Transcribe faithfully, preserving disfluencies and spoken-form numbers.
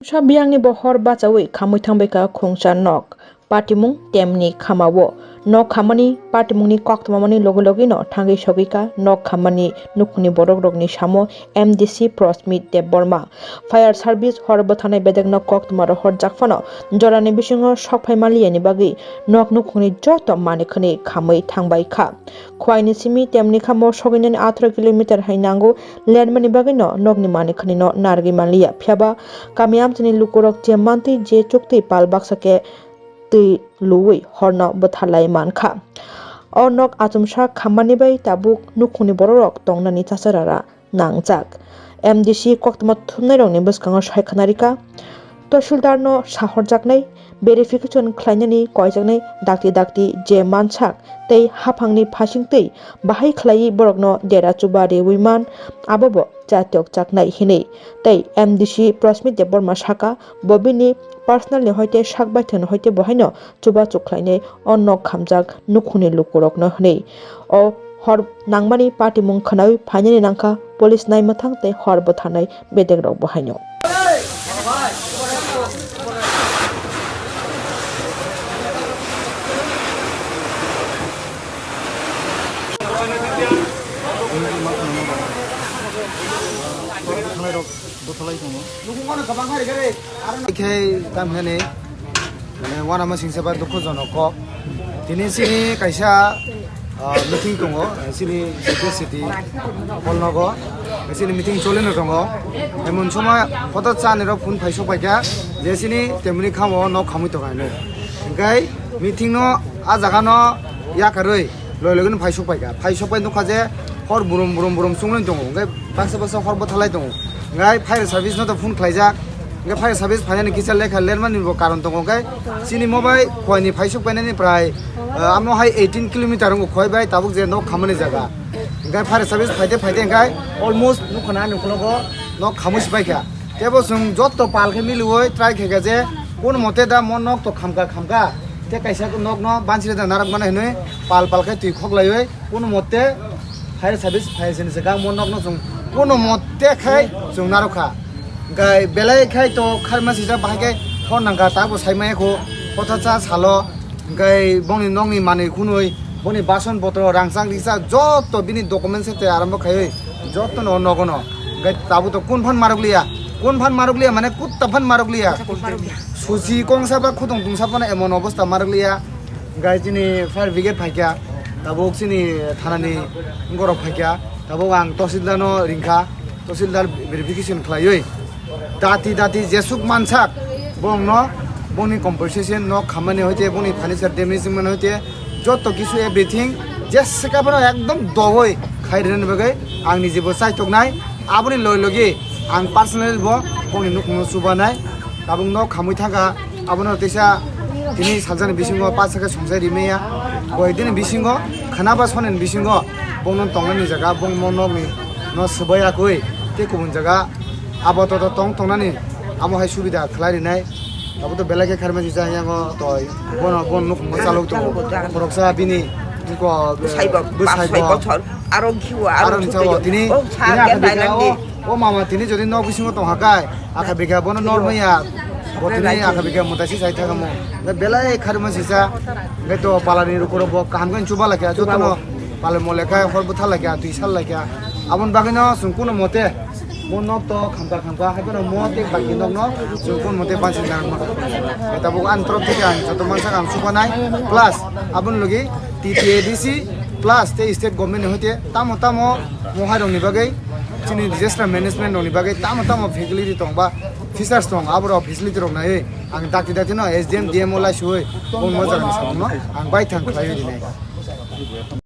Sa biyangni bo hor bachaui khamui thangbaikha khungsa nok, patimung temni khamao. Nok khamani patimungni koktwmamani logi logino thangwi sogwikha nok khamani nukhungni borokrokni samo M D C Prosmit Debbarma. Fire service hor bwtharnai bedekno koktwma rohorjak phano jorani bisingo sokphai manliyani bagwi nok nukhungni joto manikhani khamui thangbaikha. Khwaini simi temni khamo sogwinani atharo kilometer hai nango, lenmani bagwino nokni manikhanino narwgwi manliya. Phiyaba kami amchaini lukurok je mantwi je chuktwi pal baksa khe twi luwi horno bwtharlai mankha. O nok achomsa khammani bai tabuk nukhungni bororok tongnani chacharara nangjak. M D C koktwma thumnairokni bwskango sai khwnarikha, Tahsildarno sahorjaknai, verification khlainani koijaknai dakti dakti je mansak tei haphangni phasingtwi bahai khlaiwi borokno dera chuba riwi man, abobo chatyokjaknai hinwi. Tei M D C Prosmit Debbarma sakha, bo bini personal ni hoite sak baithang ni hoite bo haino chubachu khlainai o nok khamjak nukhungni lukurokno hinwi. O hor nangmani patimung khwnawi phainani nangkha police naimwthang tei hor bwtharnai bedekrok bo haino. Bwtharlai tongo. Khe tamhani, mane, uanama singsa bai dukhojonok kok. Tini chini kaisa, ah, meeting tongo, chini city hall nogo. Chini meeting cholino tongo. Emon soma photo chani rok phone phai sok paikha, je chini temni khamo nok khamui tongo hinwi. Hingkhai meeting no a jaga no yakarwi loi loi no phai sok paikha. Phai sok pai nukha je hor burum burum burum chungwi tongo. Hingkhai baksa baksa hor bwtharlai tongo. Hingkhai fire service no to phone khlaijak. Hingkhai fire service phainani kisa lekha lermani bo karon tongo. Hingkhai chini mo bai Khowai ni phai sok painani prai, ah, amo hai eighteen kilometer wngo Khowai bai tabuk je nok khamani jaga. Hingkhai fire service phaite phaite hingkhai almost nukha na nukhulogo nok khamui si paikha. Tebo chwng jotto pal khe miliui try khaikha je kono mote da mo nok to khamkha khamkha. Tei kaisa nok no bansiri da narwk mano hinui pal pal khe twi khoklaiui kono mote fire service phai sini se gang mo nok no chwng kono mote khai chwng narwk kha. Hingkhai belai khai to kharma sijak bahai khe hor nangkha ta bo sai maya kho kotha cha salo. Hingkhai bongni nokni manwi khunui, boni bason botro, rangchak rijak joto bini document se tei arombo khaiwi jotono nogono. Hingkhai tabuk to kun phan marok liya, kun phan marok liya mane kutta phan marok liya. Suchi kongsa ba khutong tungsa phano emon obosta marok liya. Hingkhai chini fire brigade phaikha, tabuk chini thanani borok phaikha, tabuk ang tahsildar no ringkha, tahsildar verification khlaiwi. Dati dati jesuk mansak bongno bongni compensation nok khamani hoite bongni furniture damage wngmani hoite joto kisu everything jesa phano ekdom dogoi khai rwnani bagwi ang niji bo chaitoknai aboni loi logi ang personally bo bongni nukhungno chubanai tabuk nok khamwi thangkha abono teisa tini saljani bisingo paisa khe songchai rimaya koi dini bisingo khana ba sonani bisingo bongno tongnani jaga bongno nokni no swbai yakwi tei kubun jaga. Abo toto tong tongnani amo hai subida khlai rinai. Abo to belai khe kharma sijak yango toi bono bon nukhungo chalok tongo. Boroksa bini bwsai bo bwsai bo aro khiwa aro ni chao tini tini akha bikha o mama tini jodi nok bisingo tong hakai akha bikha bono nor maya bo tini akha bikha mutai si sai thangamo. Belai kharma sijak ngai to palani rukuro bo kaham khe chuba laikha jotono. Palai mo lekha hor bwtha laikha twi sal laikha aboni bagwino chwng kuno mote. Mo nok to khamkha khamkha, hai phano mo tei baki nok no chwng kon mo tei bansi nang ma. Tabuk ani torop theke ang joto mansa ang subanai, plus aboni logi T T A D C plus tei state government ni hoite tamo tamo mo hai rok ni bagwi chini disaster management rok ni bagwi tamo tamo facility tong ba features tong abo rok facility rok nai ang dakti dakti no S D M D M o lai suwi kon mo jaga ni samung no ang bai thang khlai rinai.